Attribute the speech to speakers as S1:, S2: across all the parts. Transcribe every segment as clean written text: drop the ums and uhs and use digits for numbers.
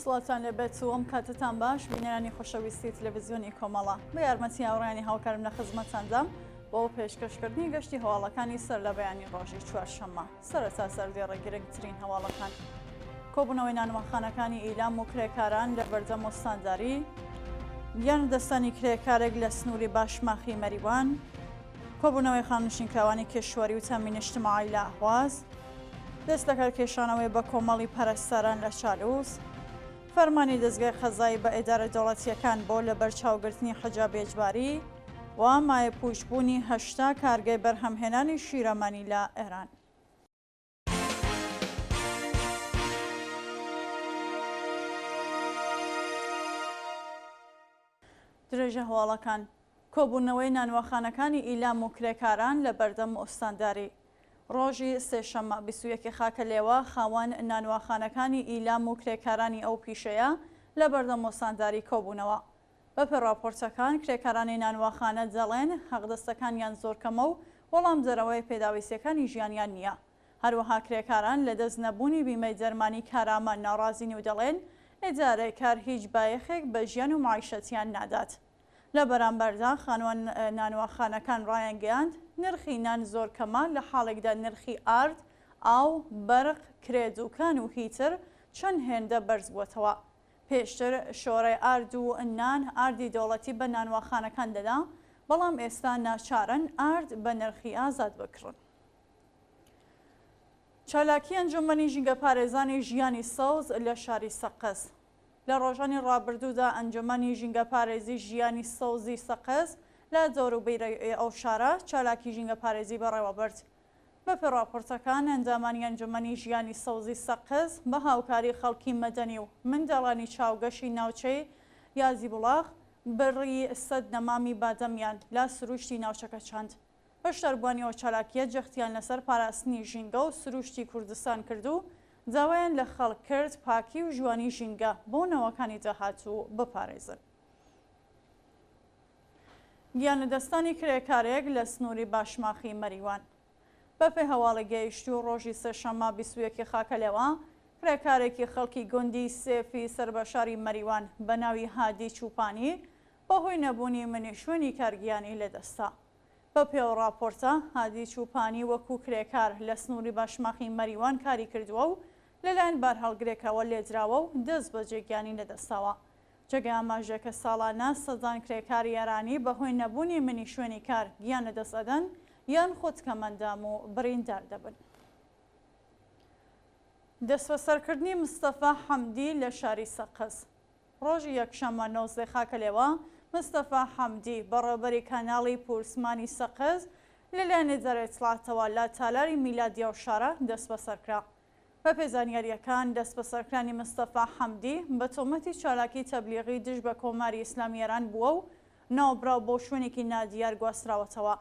S1: سڵاوتان لێبێت و ئەم کاتەتان باش بینەرانی خۆشەویستی تەلەڤزیۆنی کۆمەڵە بە یارمەتی هاوڕێیانی هاوکارم لە خزمەتتاندام بۆ پێشکەشکردنی گەشتی هەواڵەکانی سەر لە بەیانی ڕۆژی چوارشەممە سەرەتا سەردێڕی گرنگترین هەواڵەکان کۆبوونەوەی نانواخانەکانی ئیلام و کرێکاران لە بەردەم ئوستانداری گیان دەستانی کرێکارێک لە سنووری باشماخی مەریوان کۆبوونەوەی خانەنشینکراوانی کێشوەری و تامی نیشتماعی لە ئەهواز، دەست لەکارکێشانەوەی بە کۆمەڵی پەرستاران لە چالووس، فەرمانی دەزگای قەزایی بە ئیدارە دەوڵەتییەکان بۆ لەبەرچاوگرتنی حجابی ئیجباری و مایەپووچبوونی 80 کارگەی بەرهەمهێنانی شیرەمەنی لە ئێران. درێژە هەواڵەکان کۆبوونەوەی نانواخانەکانی ئیلام و کرێکاران لە بەردەم ئوستانداری ڕۆژی سێشەممە 21 ی خاکەلێوە خاوەن نانواخانەکانی ئیلام و کرێکارانی ئەو پیشەیە لە بەردەم ئوستانداری کۆبوونەوە. بەپێ ڕاپۆرتەکان کرێکارانی نانواخانە دەڵێن حەقدەستەکانیان زۆر کەمە و وەڵامدەرەوەی پێداویستیەکانی ژیانیان نییە. هەروەها کرێکاران لەدەست نەبوونی بیمەی دەرمانی کارامە ناڕازین و دەڵێن ئیدارەی کار هیچ بایەخێک بە ژیان و مەعیشەتیان نادات. لە بەرامبەردا خانوان نانواخانەکان ڕایانگەیاند، نرخی نان زۆر کەمە لە حاڵێکدا نرخی ئارد، ئاو، بەرق، کرێ دوکان و هیتر چەند هێندە بەرزبووەتەوە. پێشتر شۆرای ئارد و نان ئاردی دەوڵەتی بە نانواخانەکان دەدا، بەڵام ئێستا ناچارن ئارد بە نرخی ئازاد بکڕن. چالاکی ئەنجومەنی ژینگەپارێزانی ژیانی سەوز لە شاری سەقز. لە ڕۆژانی ڕابردوودا ئەنجومەنی ژینگەپارێزی ژیانی سەوزی سەقز لە دەوروبەری ئەو شارە چالاکی ژینگەپارێزی بەڕێوەبرد. بەپێ ڕاپۆرتەکان ئەندامانی ئەنجومەنی ژیانی سەوزی سەقز بە هاوکاری خەڵکی مەدەنی و منداڵانی چاوگەشی ناوچەی یازیبوڵاغ بڕی سەد نەمامی بادەمیان لە سروشتی ناوچەکە چاند. بەشداربووانی ئەو چالاکییە جەختیان لەسەر پاراستنی ژینگە و سروشتی کوردستان کرد و داوایان لە خەڵک کرد پاکی و جوانی ژینگە بۆ نەوەکانی داهاتوو بپارێزن. گیانلەدەستدانی کرێکارێک لە سنووری باشماخی مەریوان. بەپێی هەواڵی گەیشتوو ڕۆژی سێشەممە 21 ی خاکەلێوە، کرێکارێکی خەڵکی گوندی سێفی سەر بە شاری مەریوان بە ناوی هادی چووپانی بەهۆی نەبوونی منی شوێنی کار گیانی لەدەستدا. بەپێ ئەو ڕاپۆرتە، هادی چووپانی وەکوو کرێکار لە سنووری باشماخی مەریوان کاری کردووە و لەلایەن بارهەڵگرێکەوە لێدراوە و دەستبەجێ گیانی لەدەستداوە. جێگەی ئاماژەیە کە ساڵانە سەدان کرێکاری ئێرانی بەهۆی نەبوونی منی شوێنی کار گیان لەدەست ئەدەن یان خود کەمئەندام و بریندار دەبن. دەستبەسەرکردنی مستەفا حەمدی لە شاری سەقز. ڕۆژی یەکشەممە 19 خاکەلێوە، مستەفا حەمدی، بەڕێوەبەری کاناڵی پورسمانی سەقز، لەلایەن ئیدارەی ئیتڵاعاتەوە لە تالاری میلادی ئەو شارە دەستبەسەر کرا. بەپێی زانیارییەکان، دەستبەسەرکرانی مستەفا حەمدی بە تۆمەتی چالاکیی تەبلیغی دژ بە کۆماری ئیسلامی ئێران بووە و ناوبراو بۆ شوێنێکی نادیار گواستراوەتەوە.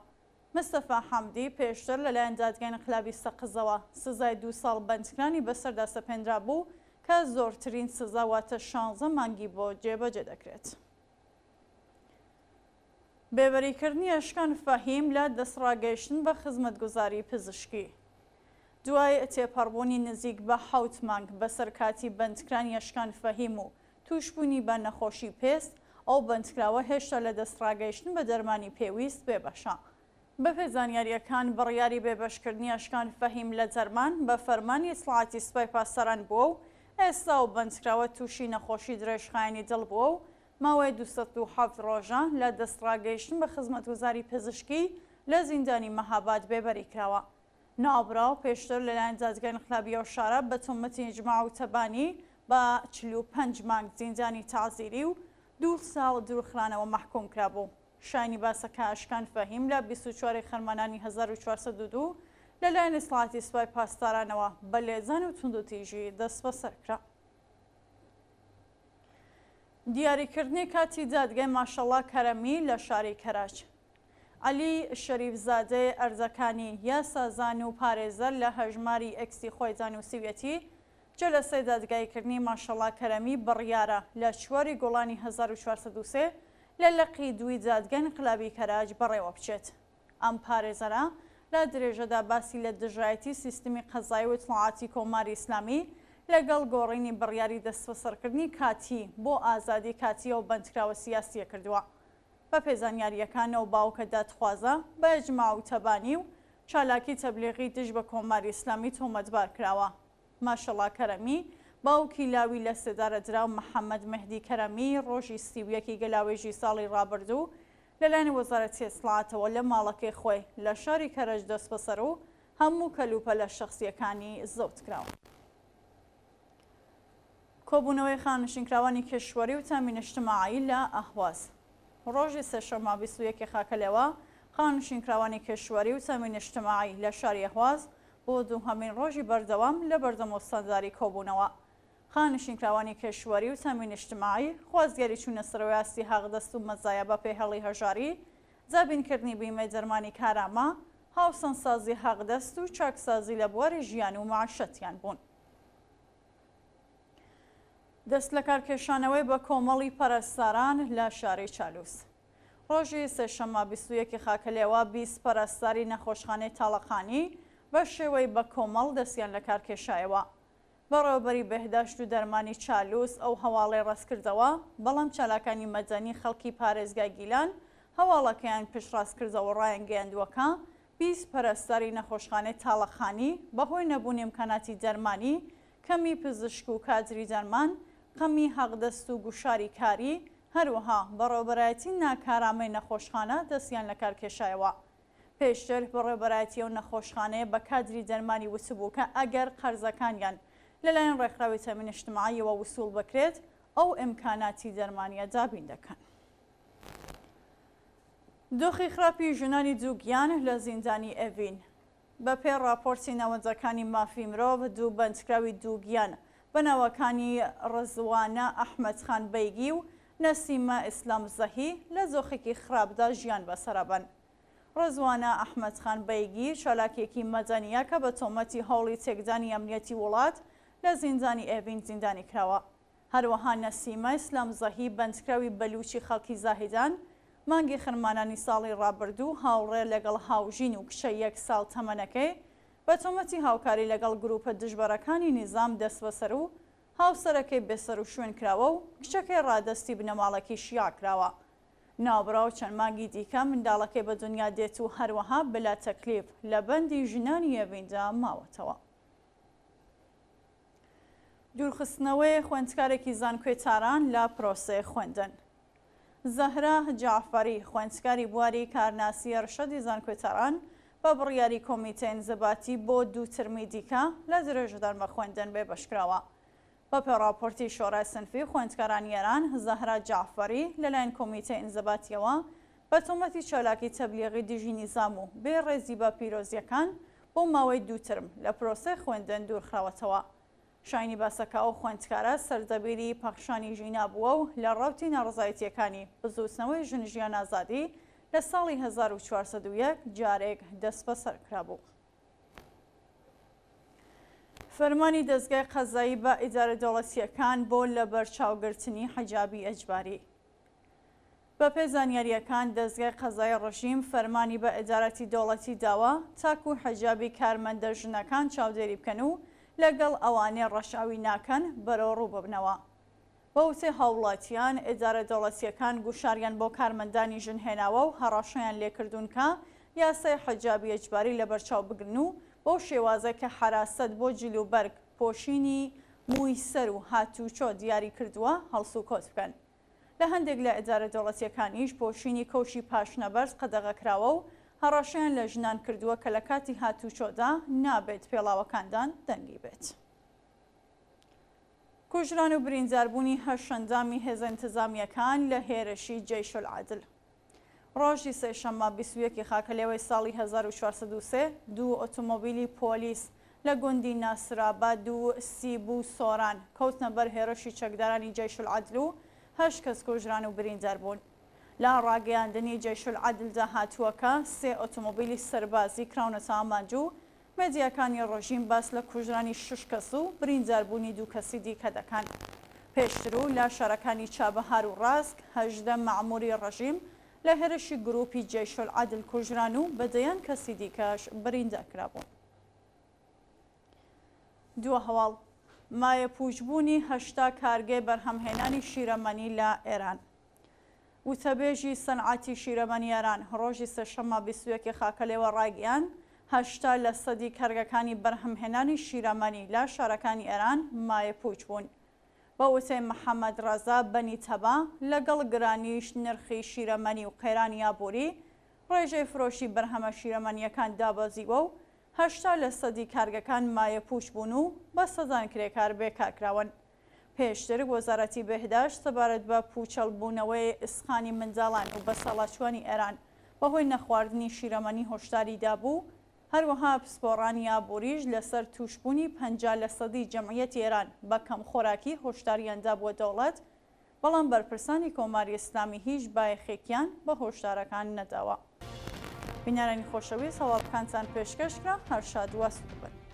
S1: مستەفا حەمدی پێشتر لەلایەن دادگای ئینقلابی سەقزەوە سزای دوو ساڵ بەندکرانی بەسەردا سەپێنرابوو کە زۆرترین سزا واتە شانزە مانگی بۆ جێبەجێ دەکرێت. بێبەریکردنی ئەشکان فەهیم لە دەستڕاگەیشتن بە خزمەتگوزاری پزیشکی. دوای تێپەڕبوونی نزیک بە حەوت مانگ بەسەر کاتی بەندکرانی ئەشکان فەهیم و تووشبوونی بە نەخۆشی پێست، ئەو بەندکراوە هێشتا لە دەستڕاگەیشتن بە دەرمانی پێویست بێبەشە. بەپێی زانیارییەکان، بڕیاری بێبەشکردنی ئەشکان فەهیم لە دەرمان بە فەرمانی ئیتڵاعاتی سوپای پاسداران بووە و ئێستا ئەو بەندکراوە تووشی نەخۆشی درێژخایەنی دڵ بووە و ماوەی 207 ڕۆژە لە دەستڕاگەیشتن بە خزمەتگوزاری پزیشکی لە زیندانی مەهاباد بێبەری کراوە. ناوبراو پێشتر لەلایەن دادگای ئینقلابی ئەو شارە بە تۆمەتی ئیجماع و تەبانی بە 45 مانگ زیندانی تەعزیری و دوو ساڵ دوورخرانەوە مەحکووم کرابوو. شایانی باسە کە ئەشکان فەهیم لە 24 ی خەرمانانی 1402 لەلایەن ئیتڵاعاتی سوپای پاسدارانەوە بە لێدان و توندوتیژی دەستبەسەر کرا. دیاریکردنی کاتی دادگای ماشەڵا کەرەمی لە شاری کەرەج. عەلی شەریفزادەی ئەردەکانی، یاسازان و پارێزەر لە هەژماری ئێکسی خۆیدا نووسیویەتی، جەلەسەی دادگاییکردنی ماشەڵا کەرەمی بڕیارە لە چواری گوڵانی 1403 لە لقی دووی دادگای ئینقلابی کەرەج بەڕێوەبچێت. ئەم پارێزەرە لە درێژەدا باسی لە دژایەتی سیستمی قەزایی و ئیتڵاعاتی کۆماری ئیسلامی لەگەڵ گۆڕینی بڕیاری دەستبەسەرکردنی کاتی بۆ ئازادی کاتی ئەو بەندکراوە سیاسییە کردووە. بەپێی زانیارییەکان ئەو باوکە دادخوازە بە ئیجماع و تەبانی و چالاکی تەبلیغی دژ بە کۆماری ئیسلامی تۆمەتبار کراوە. ماشەڵا کەرەمی، باوکی لاوی لەسێدارەدراو محەمەد مەهدی کەرەمی ڕۆژی 31 ی گەلاوێژی ساڵی ڕابردوو لەلایەن وەزارەتی ئیتڵاعاتەوە لە ماڵەکەی خۆی لە شاری کەرەج دەستبەسەر و هەموو کەلوپەلە شەخسییەکانی زەوت کراون. کۆبوونەوەی خانەنشینکراوانی کیشوەری و تامین اجتماعی لە ئەهواز. ڕۆژی سێشەممە 21 ی خاکەلێوە، خانەنشینکراوانی کیشوەری و تامین اجتماعی لە شاری ئەهواز بۆ دووهەمین ڕۆژی بەردەوام لە بەردەم ئوستانداری کۆبوونەوە. خانەنشینکراوانی کیشوەری و تامین اجتماعی خوازیاری چوونە سەرەوەی ئاستی حەقدەست و مەزایا بەپێی هەڵی هەژاری، دابینکردنی بیمەی دەرمانی کارامە، هاوسەنگسازی حەقدەست و چاکسازی لە بواری ژیان و مەعشەتیان بوون. دەستلەکارکێشانەوەی بە کۆمەڵی پەرستاران لە شاری چالوس. ڕۆژی سێشەممە 21 ی خاکەلێوە 20 پەرستاری نەخۆشخانەی تاڵەقانی بە شێوەی بە کۆمەڵ دەستیان لەکارکێشایەوە. بەڕێوەبەری بێهداشت و دەرمانی چالوس ئەو هەواڵەی ڕەتکردەوە، بەڵام چالاکانی مەدەنی خەڵکی پارێزگای گیلان هەواڵەکەیان پشتڕاستکردەوە ڕایانگەیاندووە کە 20 پەرستاری نەخۆشخانەی تاڵەقانی بەهۆی نەبوونی ئیمکاناتی دەرمانی، کەمی پزیشک و کادری دەرمان، قەمی حەقدەست و گوشاری کاری، هەروەها بەڕێوەبەرایەتی ناکارامەی نەخۆشخانە دەستیان لەکارکێشایەوە. پێشتر بەڕێوەبەرایەتی ئەو نەخۆشخانەیە بە کادری دەرمانی وتبوو کە ئەگەر قەرزەکانیان لەلایەن ڕێکخراوی تەئمین ئیجتماعییەوە وسووڵ بکرێت، ئەو ئیمکاناتی دەرمانییە دابین دەکەن. دۆخی خراپی ژنانی دووگیان لە زیندانی ئێڤین. بەپێی ڕاپۆرتی ناوەندەکانی مافی مرۆڤ، دوو بەندکراوی دووگیان بە ناوەکانی ڕزوانە ئەحمەدخان بەیگی و نەسیمە ئیسلام زەهی لە دۆخێکی خراپدا ژیان بەسەرەبەن. ڕزوانە ئەحمەدخان بەیگی چالاکێکی مەدەنییە کە بە تۆمەتی هەوڵی تێکدانی ئەمنیەتی وڵات لە زیندانی ئێڤین زیندانی کراوە. هەروەها نەسیمە ئیسلام زەهی بەندکراوی بەلووچی خەڵکی زاهیدان، مانگی خەرمانانی ساڵی ڕابردوو هاوڕێ لەگەڵ هاوژین و کچە یەک ساڵ تەمەنەکەی بە تۆمەتی هاوکاری لەگەڵ گرووپە دژبەرەکانی نیزام دەستبەسەر و هاوسەرەکەی بێسەروشوێن کراوە و کچەکەی ڕادەستی بنەماڵەکی شیعە کراوە. ناوبراو چەند مانگی دیکە منداڵەکەی بە دونیا دێت و هەروەها بلا تەکلیف لە بەندی ژنانی ئێڤیندا ماوەتەوە. دوورخستنەوەی خوێندکارێکی زانکۆی تاران لە پرۆسەی خوێندن. زەهرا جەعفەری، خوێندکاری بواری کارناسی ئەرشەدی زانکۆی تاران، بە بڕیاری کۆمیتەی ئینزباتی بۆ دوو ترمی دیکە لە درێژەدان بە خوێندن بێبەشکراوە. بەپێ ڕاپۆرتی شۆرای سنفی خوێندکارانی ئێران، زەهرا جەعفەری لەلایەن کۆمیتەی ئینزباتیەوە بە تۆمەتی چالاکی تەبلیغی دژی نیزام و بێ ڕێزی بە پیرۆزییەکان بۆ ماوەی دوو ترم لە پرۆسەی خوێندن دوورخراوەتەوە. شایانی باسە کە ئەو خوێندکارە سەردەبیری پەخشانی ژینا بووە و لە ڕەوتی ناڕەزایەتییەکانی بزووتنەوەی ژن ژیان ئازادی لە ساڵی 1401 جارێک دەستبەسەر کرابوو. فەرمانی دەزگای قەزایی بە ئیدارە دەوڵەتییەکان بۆ لەبەرچاوگرتنی حیجابی ئیجباری. بەپێی زانیارییەکان، دەزگای قەزایی ڕژیم فەرمانی بە ئیداراتی دەوڵەتی داوە تاکوو حیجابی کارمەندە ژنەکان چاودێری بکەن و لەگەڵ ئەوانەی ڕەچاوی ناکەن بەرەوڕوو ببنەوە. بە وتەی هاووڵاتیان، ئیدارە دەوڵەتییەکان گوشاریان بۆ کارمەندانی ژن هێناوە و هەڕەشەیان لێکردوون کە یاسای حیجابی ئیجباری لەبەرچاو بگرن و بەو شێوازە کە حەراسەت بۆ جلوبەرگ پۆشینی مووی سەر و هاتووچۆ دیاری کردووە هەڵسوکەوت بکەن. لە هەندێک لە ئیدارە دەوڵەتییەکانیش پۆشینی کەوشی پاشنەبەرز قەدەغەکراوە و هەڕەشەیان لە ژنان کردووە کە لە کاتی هاتووچۆدا نابێت پێڵاوەکاندان دەنگی بێت. کوژران و برینداربوونی هەشت ئەندامی هێزە ئینتزامییەکان لە هێرشی جەیشولعەدل. ڕۆژی سێشەممە 21 ی خاکەلێوەی ساڵی 1403 دوو ئۆتۆمۆبیلی پۆلیس لە گوندی ناسراباد و سیبو سۆران کەوتنە بەر هێرشی چەکدارانی جەیشولعەدل و هەشت کەس کوژران و بریندار بوون. لە ڕاگەیاندنی جەیشولعەدلدا هاتووە کە سێ ئۆتۆمۆبیلی سەربازی کراونەتە ئامانج و مێدیاکانی ڕژیم باس لە کوژرانی شەش کەس و برینداربوونی دوو کەسی دیکە دەکەن. پێشتر و لە شارەکانی چابەهار و ڕاسک 18 مەعمووری ڕژیم لە هێرشی گرووپی جەیشولعەدل کوژران و بە دەیان کەسی دیکەش بریندار کرابوون. دوا هەواڵ. مایەپووچبوونی 80 کارگەی بەرهەمهێنانی شیرەمەنی لە ئێران. وتەبێژی سەنعەتی شیرەمەنی ئێران ڕۆژی سێشەممە 21 ی خاکەلێوە ڕایگەیاند، 80 لە سەدی کارگەکانی بەرهەمهێنانی شیرەمەنی لە شارەکانی ئێران مایەپووچ بوون. بە وتەی محەمەد ڕەزا بەنی تەبا، لەگەڵ گرانیی نرخی شیرەمەنی و قەیرانی ئابووری، ڕێژەی فرۆشی بەرهەمە شیرەمەنییەکان دابەزیوە و 80 لە سەدی کارگەکان مایەپووچ بوون و بە سەدان کرێکار بێکار کراون. پێشتر وەزارەتی بێهداشت سەبارەت بە پووچەڵ بوونەوەی ئسقانی منداڵان و بەساڵاچووانی ئێران بەهۆی نەخواردنی شیرەمەنی هۆشداری دابوو، هەروەها پسپۆڕانی ئابووریش لەسەر تووشبوونی 50 لەسەدی جەمعیەتی ئێران بە کەمخۆراکی هۆشداریان دابووە دەوڵەت، بەڵام بەرپرسانی کۆماری ئیسلامی هیچ بایەخێکیان بە هۆشدارەکان نەداوە. بینەرانی خۆشەویست هەواڵەکانتان پێشکەش کرا، هەر شاد و ئاسوودە بن.